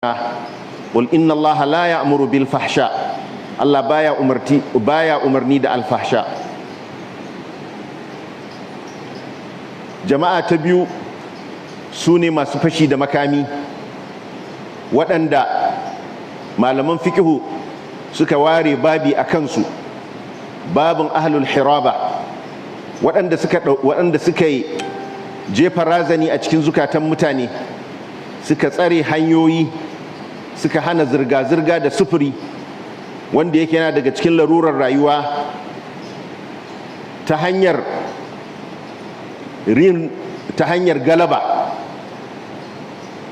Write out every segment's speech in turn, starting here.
Qul inna Allaha la ya'muru bil fahsha. Allah baya umarti, baya umarni da alfahsha. Jama'a ta biyu su ne masu fashi da makami, waɗanda malaman fikihu suka ware babi a kansu, babin ahlul hiraba, waɗanda suka yi jefa razani a cikin zukatan mutane, suka tsare hanyoyi, suka hana zirga-zirga da sufuri wanda yake yana daga cikin larurar rayuwa, ta hanyar galaba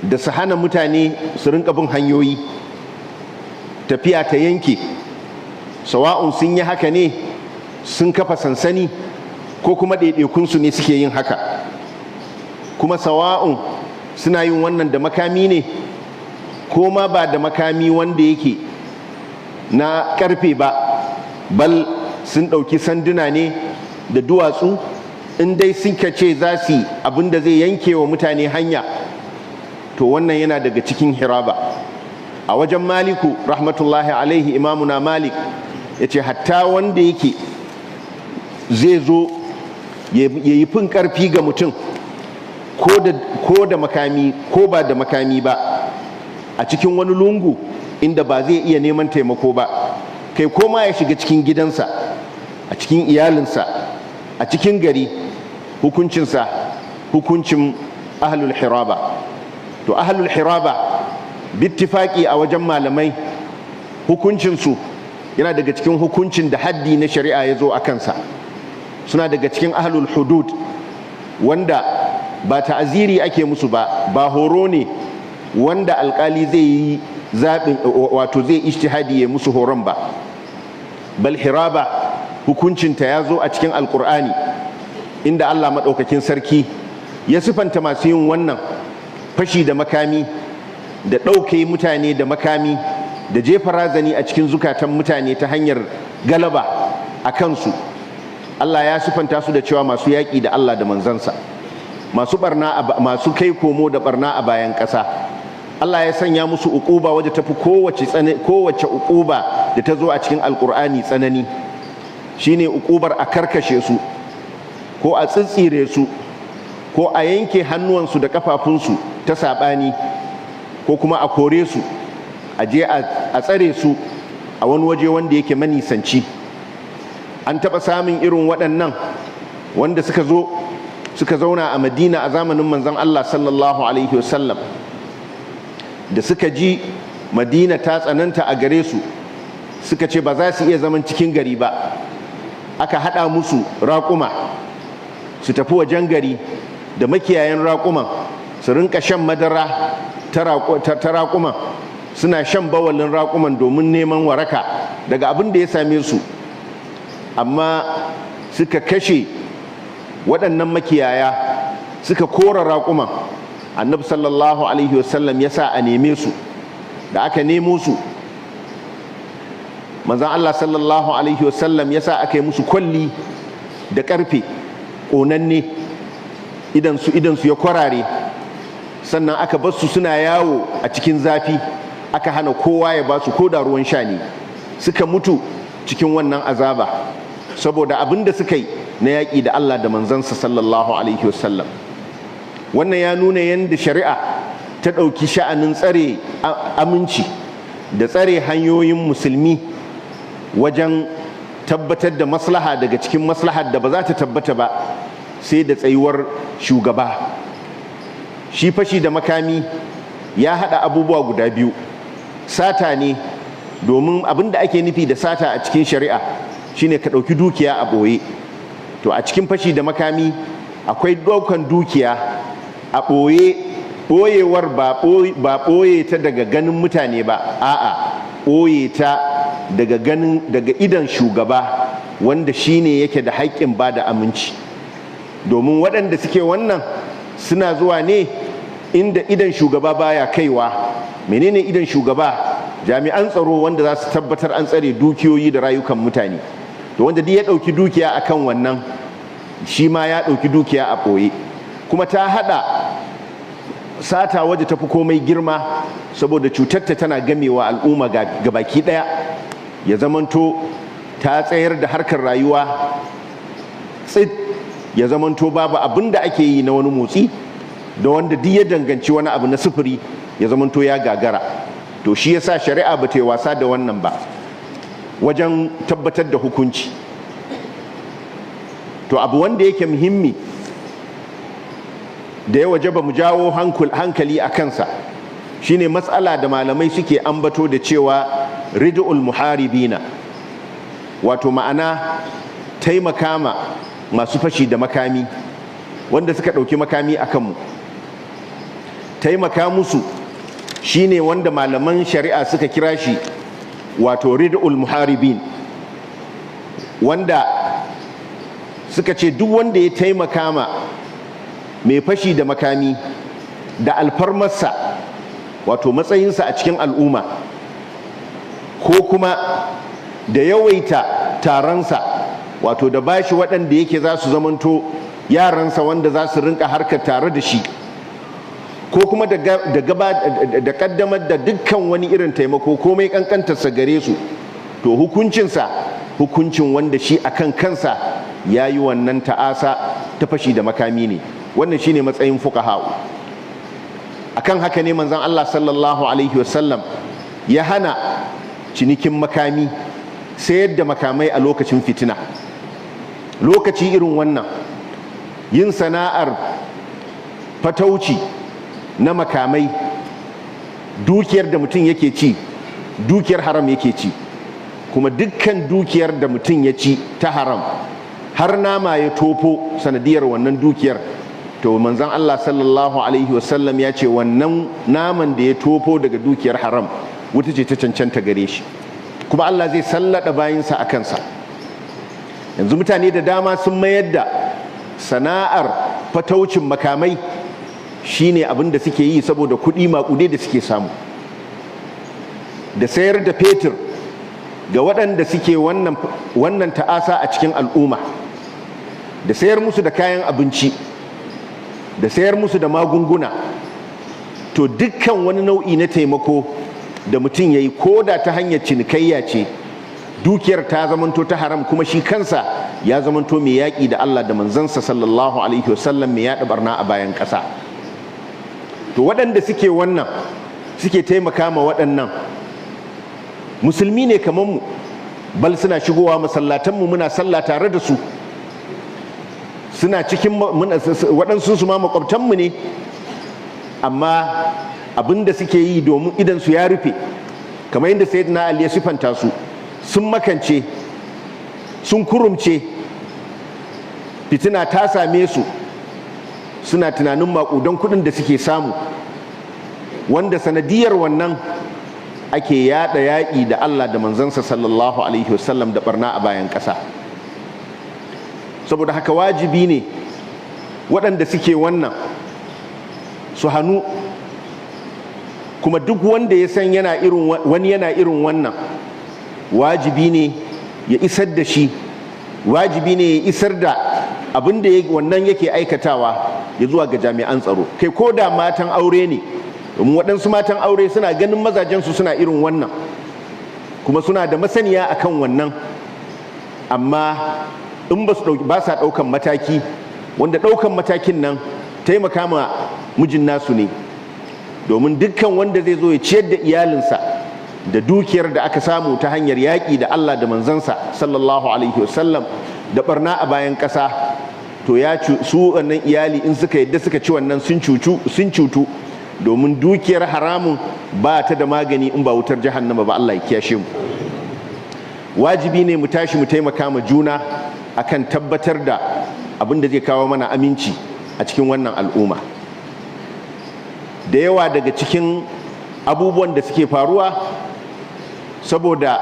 da su hana mutane su rinka bin hanyoyi, tafiya ta yanke. Sawa'un sun yi haka ne sun kafa sansani, ko kuma ɗaiɗaikunsu ne suke yin haka, kuma sawa'un suna yin wannan da makami ne ko ma ba da makami wanda yake na ƙarfe ba, bal sun ɗauki sanduna ne da duwatsu, in dai sun ce za su yi abin da zai yanke wa mutane hanya, to wannan yana daga cikin hiraba. A wajen Maliku rahmatullahi alaihi, Imamuna Malik ya ce hatta wanda yake zai zo ya yi fin karfi ga mutum, ko da makami ko ba da makami ba, a cikin wani lungu inda ba zai iya neman taimako ba, kai ko ma ya shiga cikin gidansa, a cikin iyalinsa, a cikin gari, hukuncinsa hukuncin ahlul hiraba. To, ahlul hiraba bittifaki a wajen malamai hukuncinsu yana daga cikin hukuncin da haddi na shari'a ya zo a kansa. Suna daga cikin ahlul hudud, wanda ba ta'aziri ake musu ba, ba horo ne wanda alkali zai yi zaɓin, wato zai ijtihadi ya musu horon ba, bal hiraba hukuncinta ya zo a cikin Alkur'ani, inda Allah maɗaukakin sarki ya sifanta masu yin wannan fashi da makami da ɗauke mutane da makami da jefa razani a cikin zukatan mutane ta hanyar galaba a kansu. Allah ya sifanta su da cewa masu yaƙi da Allah da manzansa, masu barna, masu kai komo da barna a bayan ƙasa. Allah ya sanya musu uquba wadda tafi kowace uquba da ta zo a cikin Alkur'ani tsanani, shine uqubar a karkashe su, ko a tsitsire su, ko a yanke hannuwansu da kafafunsu ta saɓani, ko kuma a kore su, a je a tsare su a wani waje wanda yake manisanci. An taɓa samun irin waɗannan wanda suka zo suka zauna a Madina a zamanin Manzon Allah sallallahu alaihi wasallam. Da suka ji Madina ta tsananta a gare su, suka ce ba za su iya zaman cikin gari ba. Aka haɗa musu raƙuma su tafi wajen gari da makiyayan raƙuman, su rinka shan madara ta raƙuman, suna shan bawalin raƙuman domin neman waraka daga abin da ya same su. Amma suka kashe waɗannan makiyaya, suka kora raƙuman. Annabi sallallahu alaihi wasallam ya sa a neme su. Da aka nemo su, Manzan Allah sallallahu alaihi wasallam ya sa aka yi musu kwalli da ƙarfe ƙonanne, idansu ya kwarare. Sannan aka bar su suna yawo a cikin zafi, aka hana kowa ya ba su ko da ruwan sha ne. Suka mutu cikin wannan azaba saboda abin da suka yi na yaƙi da Allah da manzansa sallallahu alaihi wasallam. Wannan ya nuna yadda shari'a ta ɗauki sha'anin tsare aminci da tsare hanyoyin musulmi wajen tabbatar da maslaha, daga cikin maslahar da ba za ta tabbata ba sai da tsayuwar shugaba. Shi fashi da makami ya haɗa abubuwa guda biyu: sata ne, domin abin da ake nufi da sata a cikin shari'a shine ka ɗauki dukiya a ɓoye. To, a cikin fashi da makami akwai ɗaukan dukiya a ɓoye. Ɓoyewar ba ɓoye ta daga ganin mutane ba, a'a, ɓoye ta daga ganin, daga idan shugaba, wanda shine yake da haƙƙin ba da aminci, domin waɗanda suke wannan suna zuwa ne inda idan shugaba baya kaiwa. Menene idan shugaba? Jami'an tsaro wanda za su tabbatar an tsare dukiyoyi da rayukan mutane. To, wanda duk ya ɗauki dukiya akan wannan, shi ma ya ɗauki dukiya a ɓoye. Kuma ta haɗa Sata wadda tafi komai girma, saboda cutarta tana gamewa al'umma ga baki daya, ya zamanto ta tsayar da harkar rayuwa tsit, ya zamanto babu abin da ake yi na wani motsi da wanda duk ya danganci wani abu na sufuri, ya zamanto ya gagara. To shi yasa shari'a ba ta yi wasa da wannan ba wajen tabbatar da hukunci. To abu wanda yake muhimmi da ya wajaba mu jawo hankali a kansa shine matsala da malamai suke ambato da cewa rid'ul muharibina, wato ma'ana taimaka ma masu fashi da makami wanda suka ɗauki makami a kanmu. Taimaka musu shine wanda malaman shari'a suka kira shi wato rid'ul muharibin, wanda suka ce duk wanda ya taimaka ma mai fashi da makami da alfarmarsa, wato matsayinsa a cikin al'umma, ko kuma da yawaita taronsa, wato da bashi waɗanda yake za su zamanto yaransa wanda za su rinka harkar tare da shi, ko kuma da kaddamar da dukkan wani irin taimako komai kankantarsa gare su, to hukuncinsa hukuncin wanda shi akan kansa ya yi wannan ta'asa ta fashi da makami ne. Wannan shine matsayin fuqaha'u. Akan haka ne manzon Allah sallallahu alaihi wasallam ya hana cinikin makami, sayar da makamai a lokacin fitina. Lokaci irin wannan, yin sana'ar fatauci na makamai, dukiyar da mutum yake ci, dukiyar haram yake ci. Kuma dukkan dukiyar da mutum ya ci ta haram, har nama ya tofo sanadiyar wannan dukiyar, to manzon Allah sallallahu alaihi wasallam ya ce wannan naman da ya tofo daga dukiyar haram wuta ce ta cancanta gare shi, kuma Allah zai sallada bayinsa a kansa. Yanzu mutane da dama sun mayar da sana'ar fataucin makamai shine abin da suke yi saboda kuɗi maƙude da suke samu, da sayar da fetur ga waɗanda suke wannan ta'asa a cikin al'umma, da sayar musu da kayan abinci, da sayar musu da magunguna. To dukkan wani nau'i na taimako da mutum ya yi, ko da ta hanyar cinikayya ce, dukiyar ta zamanto ta haram, kuma shi kansa ya zamanto mai yaƙi da Allah da manzansa sallallahu alaihi wasallam, mai yaɗa barna a bayan ƙasa. To waɗanda suke wannan, suke taimaka ma waɗannan, musulmi ne kamar mu, bal suna shigowa masallatanmu muna sallah tare da su, suna cikin waɗansu su ma makwabtanmu ne, amma abin da suke yi domin idan su ya rufe, kamar yadda Sayyidina Ali ya sifanta su, sun makance, sun kurumce, fitina ta same su, suna tunanin maƙudan kuɗin da suke samu, wanda sanadiyar wannan ake yada yaƙi da Allah da manzansa sallallahu alaihi wasallam da barna a bayan ƙasa. Saboda haka wajibi ne waɗanda suke wannan su hannu, kuma duk wanda ya san yana irin wani yana irin wannan, wajibi ne ya isar da shi, wajibi ne ya isar da abin da wannan yake aikatawa ya zuwa ga jami'an tsaro. Kai, ko da matan aure ne, domin waɗansu matan aure suna ganin mazajensu suna irin wannan, kuma suna da masaniya akan wannan, amma in ba su ba sa ɗaukan mataki, wanda ɗaukan matakin nan taimaka ma mijin nasu ne, domin dukkan wanda zai zo ya ciyar da iyalinsa da dukiyar da aka samu ta hanyar yaƙi da Allah da manzansa sallallahu alaihi wasallam da barna a bayan ƙasa, to ya su wannan iyali in suka yadda suka ci wannan, sun cutu, sun cutu, domin dukiyar haramun ba ta da magani in ba wutar jahannama ba. Allah ya kiyashe mu. Wajibi ne mu tashi mu taimaka ma juna akan tabbatar da abin da zai kawo mana aminci a cikin wannan al'umma. Da yawa daga cikin abubuwan da suke faruwa, saboda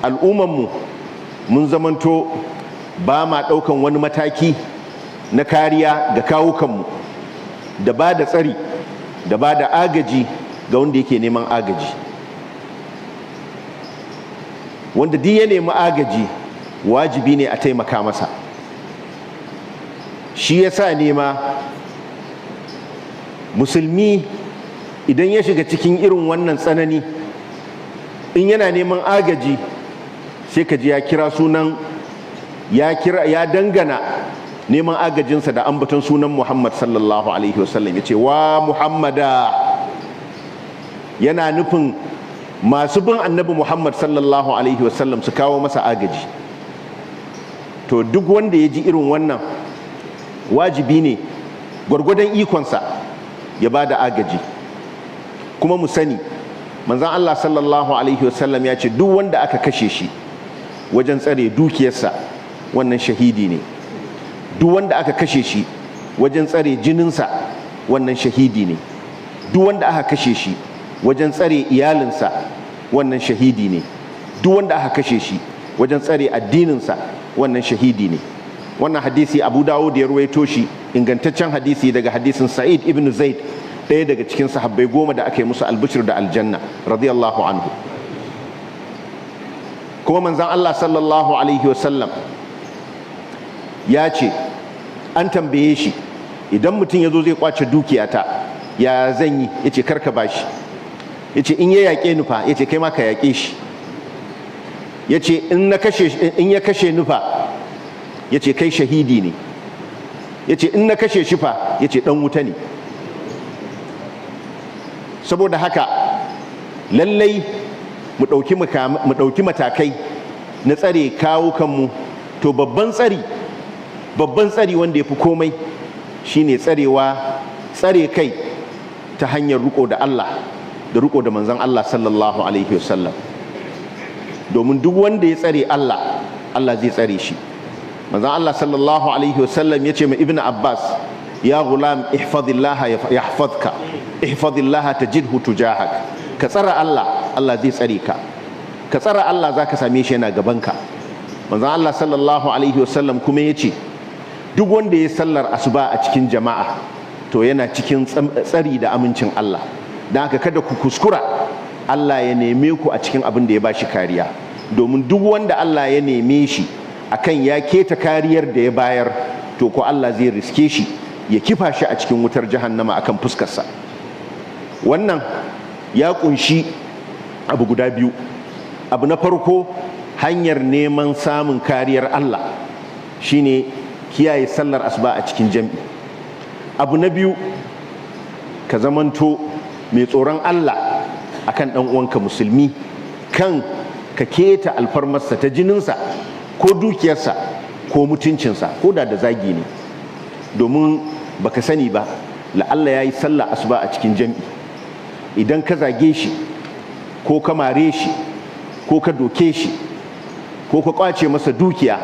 al'ummanmu mun zamanto ba ma ɗaukan wani mataki na kariya ga kawukanmu, da ba da tsari, da ba da agaji ga wanda yake neman agaji. Wanda duk ya nemi agaji, wajibi ne a taimaka masa. Shi ya sa nema Musulmi idan ya shiga cikin irin wannan tsanani, in yana neman agaji, sai ka ji ya kira sunan, ya kira, ya dangana neman agajinsa da ambaton sunan Muhammad sallallahu alaihi wasallam. Ya ce, "Wa Muhammada," yana nufin masu bin Annabi Muhammad sallallahu alaihi wasallam su kawo masa agaji. To, duk wanda ya ji irin wannan, wajibi ne gwargwadon ikonsa ya ba da agaji. Kuma mu sani, manzan Allah sallallahu alaihi wasallam ya ce duk wanda aka kashe shi wajen tsare dukiyarsa, wannan shahidi ne. Duk wanda aka kashe shi wajen tsare jininsa, wannan shahidi ne. Duk wanda aka kashe shi wajen tsare iyalinsa, wannan shahidi ne. Duk wanda aka kashe shi wajen tsare addininsa, wannan shahidi ne. Wannan hadisi Abu Dawud ya ruwaito shi, ingantaccen hadisi, daga hadisin Sa'id ibn Zaid, ɗaya daga cikin sahabbai 10 da aka yi musu albishir da aljanna, radiyallahu anhu. Kuma manzan Allah sallallahu alaihi wasallam ya ce, an tambaye shi, "Idan mutum ya zo zai kwace dukiyata, ya zan yi?" Ya ce, "Karka bashi." Ya ce, "In ya yaƙe ni fa?" Ya ce, "Kai ma ka yaƙe shi." Ya ce, "In ya kashe ni fa?" Ya ce, "Kai shahidi ne." Ya ce, "In na kashe shi fa?" Ya ce, "Ɗan wuta ne." Saboda haka lallai mu ɗauki matakai na tsare kawukanmu. To, babban tsari, babban tsari wanda ya fi komai shine tsarewa, tsare kai ta hanyar riko da Allah da riko da manzon Allah sallallahu alaihi wasallam. Domin duk wanda ya tsare Allah, Allah zai tsare shi. Manzon Allah sallallahu alaihi wasallam ya ce ma Ibn Abbas, "Ya ghulam, ihfazillah yahfazka, ihfazillah tajidhu tujahak." Ka tsara Allah, Allah zai tsare ka. Ka tsara Allah, zaka same shi yana gabanka. Manzon Allah sallallahu alaihi wasallam kuma ya ce duk wanda ya sallar asuba a cikin jama'a, to yana cikin tsari da amincin Allah. Don haka kada ku kuskura Allah ya neme ku a cikin abin da ya bashi kariya, domin duk wanda Allah ya neme shi akan ya keta kariyar da ya bayar, to ko Allah zai riske shi ya kifa shi a cikin wutar jahannama akan fuskarsa. Wannan ya kunshi abu guda biyu. Abu na farko, hanyar neman samun kariyar Allah shine kiyaye sallar asuba a cikin jam'i. Abu na biyu, ka zamanto mai tsoron Allah akan ɗan uwanka musulmi, kan ka keta alfarmarsa ta jininsa ko dukiyarsa ko mutuncinsa, ko da da zagi ne, domin baka sani ba, la'alla ya yi sallah asuba a cikin jam'i. Idan ka zage shi, ko ka mare shi, ko ka doke shi, ko ka kwace masa dukiya,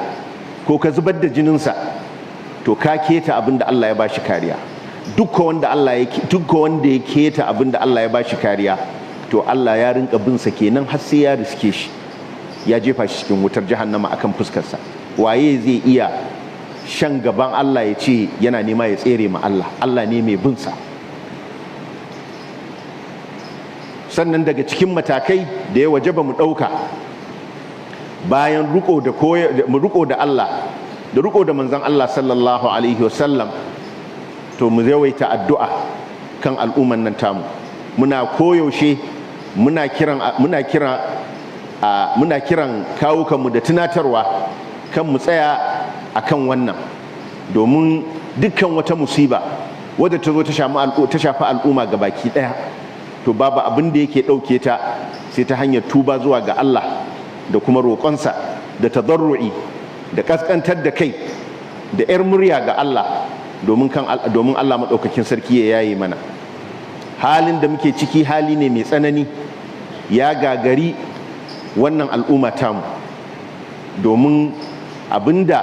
ko ka zubar da jininsa, to ka keta abin da Allah ya bashi kariya. Dukka wanda ya keta abin da Allah ya bashi kariya, to Allah ya rinka bin sa kenan har sai ya riske shi, ya jefa shi cikin wutar jahannama akan fuskarsa. Waye zai iya shan gaban Allah ya ce yana nema ya tsere ma Allah? Allah ne mai bin sa. Sannan daga cikin matakai da ya wajaba mu ɗauka bayan riko da Allah da riko da manzon Allah sallallahu alaihi wasallam, to mu yawaita addu'a kan al'umman nan tamu. Muna koyaushe muna kiran kawukanmu da tunatarwa kan mu tsaya akan wannan, domin dukkan wata musiba wadda ta zo ta shafi al'umma ga baki ɗaya, to babu abin da yake ɗauke ta sai ta hanyar tuba zuwa ga Allah da kuma roƙonsa da tadarru'i da ƙasƙantar da kai da 'yar murya ga Allah, domin Allah maɗaukakin sarki ya yaye mana. Halin da muke ciki hali ne mai tsanani, ya gagari wannan al'umma tamu, domin abinda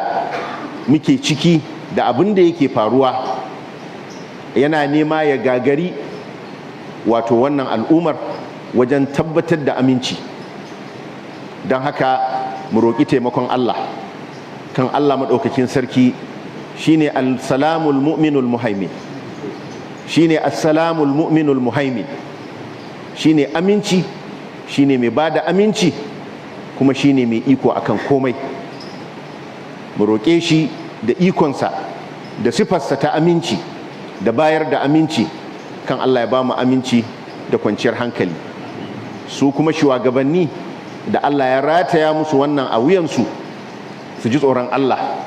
muke ciki da abin da yake faruwa yana nema ya gagari wato wannan al'ummar wajen tabbatar da aminci. Don haka mu roƙi taimakon Allah, kan Allah maɗaukakin sarki shine al-salamul mu'minul muhaimin, shine as-salamul mu'minul muhaimin, shine aminci, shine mai bada aminci, kuma shine mai iko akan komai. Mu roƙe shi da ikonsa da sifarsa ta aminci da bayar da aminci, kan kan Allah ya ba mu aminci da kwanciyar hankali. Su kuma shugabanni da Allah ya rataya musu wannan a wuyansu, su ji tsoron Allah,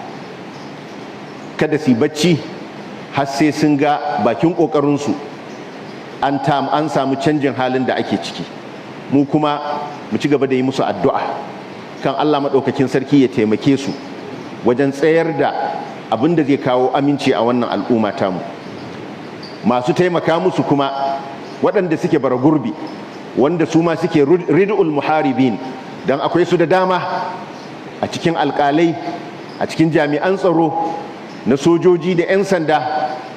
kada su yi bacci har sai sun ga bakin ƙoƙarinsu an samu canjin halin da ake ciki. Mu kuma mu ci gaba da yi musu addu'a kan Allah maɗaukakin sarki ya taimake su wajen tsayar da abin da zai kawo aminci a wannan al'umma tamu. Masu taimaka musu kuma, waɗanda suke bara gurbi, wanda su ma suke rid'ul muharibin, don akwai su da dama a cikin alƙalai, a cikin jami'an tsaro na sojoji da 'yan sanda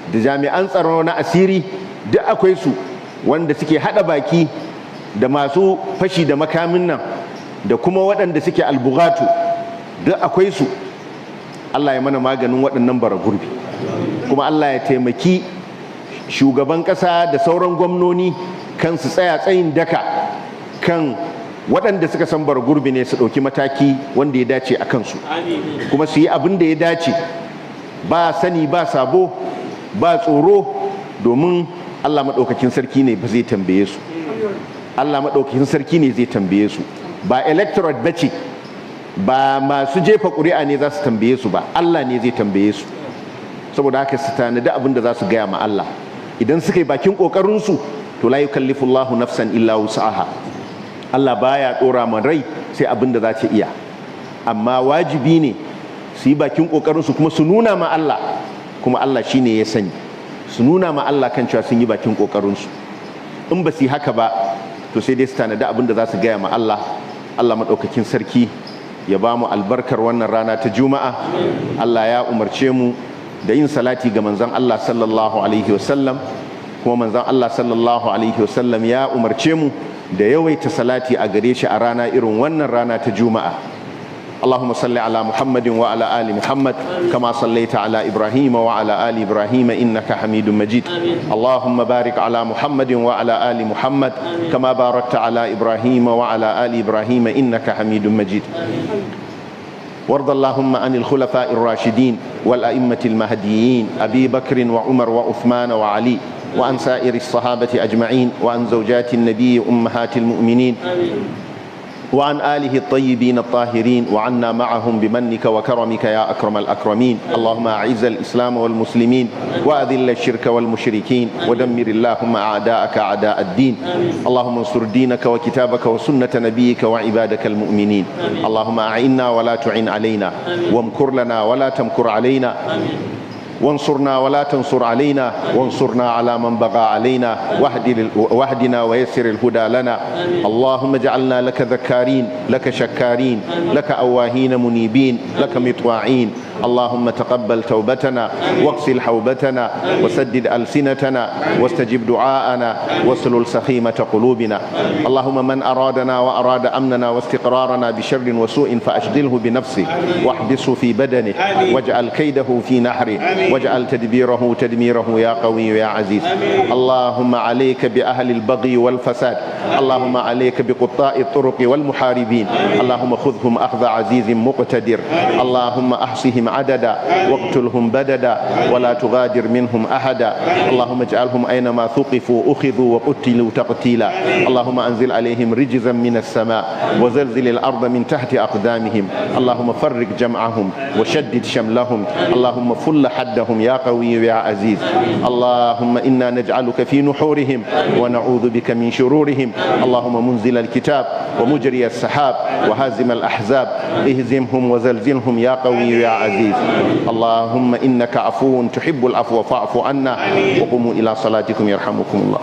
da jami'an tsaro na asiri, duk akwai su, wanda suke haɗa baki da masu fashi da makamin nan da kuma waɗanda suke albugatu, duk akwai su. Allah ya mana maganin waɗannan bara gurbi, kuma Allah ya taimaki shugaban ƙasa da sauran gwamnoni kan su tsaya tsayin daka kan waɗanda suka san bara gurbi ne, su ɗauki mataki wanda ya dace a kansu, kuma su yi abin da ya dace, ba sani ba sabo ba tsoro, domin Allah maɗaukakin sarki ne ba zai tambaye su. Allah maɗaukakin sarki ne zai tambaye su, ba electorate ba ce, ba masu jefa ƙuri'a ne za su tambaye su ba, Allah ne zai tambaye su. Saboda haka su tanadi abin da za su gaya ma Allah. Idan suka yi bakin ƙoƙarinsu, to la yukallifullahu nafsan illa wus'aha, Allah baya ɗora ma rai sai abin da za ta iya. Amma wajibi ne su yi bakin ƙoƙarinsu, kuma su nuna ma Allah, kuma Allah shine ya sani, su nuna ma Allah kan cewa sun yi bakin ƙoƙarinsu. In ba su yi haka ba, to sai dai su tanadi abin da za su gaya ma Allah. Allah maɗaukakin sarki ya ba mu albarkar wannan rana ta Juma'a. Allah ya umarce mu da yin salati ga manzon Allah sallallahu alaihi wasallam, kuma manzon Allah sallallahu alaihi wasallam ya umarce mu da yawaita salati a gare shi a rana irin wannan rana ta Juma'a. اللهم صل على محمد وعلى آل محمد كما صليت على إبراهيم وعلى آل إبراهيم إنك حميد مجيد. اللهم بارك على محمد وعلى آل محمد كما باركت على إبراهيم وعلى آل إبراهيم إنك حميد مجيد. وارض اللهم عن الخلفاء الراشدين والأئمة المهديين أبي بكر وعمر وعثمان وعلي، وعن سائر الصحابة أجمعين، وعن زوجات النبي أمهات المؤمنين، وعن آله الطيبين الطاهرين، وعنا معهم بمنك وكرمك يا أكرم الأكرمين. اللهم أعز الإسلام والمسلمين، وأذل الشرك والمشركين، ودمر اللهم أعداءك أعداء الدين. اللهم انصر دينك وكتابك وسنة نبيك وعبادك المؤمنين. اللهم أعنا ولا تعن علينا، وامكر لنا ولا تمكر علينا، وانصرنا ولا تنصر علينا، وانصرنا على من بغى علينا، واهدنا ويسر الهدى لنا. اللهم اجعلنا لك ذكارين، لك شكارين، لك أواهين منيبين، لك مطواعين. اللهم تقبل توبتنا، واغسل حوبتنا، وسدد ألسنتنا، واستجب دعاءنا، واسلل سخيمة قلوبنا. اللهم من أرادنا وأراد أمننا واستقرارنا بشر وسوء فأشغله بنفسه، واحبسه في بدنه، واجعل كيده في نحره، واجعل تدبيره تدميره يا قوي يا عزيز. اللهم عليك بأهل البغي والفساد. اللهم عليك بقطاع الطرق والمحاربين. اللهم خذهم أخذ عزيز مقتدر. اللهم أحصهم عددا، واقتلهم بددا، ولا تغادر منهم أحدا. اللهم اجعلهم أينما ثقفوا أخذوا وقتلوا تقتيلا. اللهم أنزل عليهم رجزا من السماء، وزلزل الأرض من تحت أقدامهم. اللهم فرق جمعهم وشدد شملهم. اللهم فل حدهم يا قوي يا عزيز. اللهم إنا نجعلك في نحورهم ونعوذ بك من شرورهم. اللهم منزل الكتاب ومجري السحاب وهازم الأحزاب، اهزمهم وزلزلهم يا قوي يا عزيز. اللهم إنك عفو تحب العفو فاعف عنا. وقوموا إلى صلاتكم يرحمكم الله.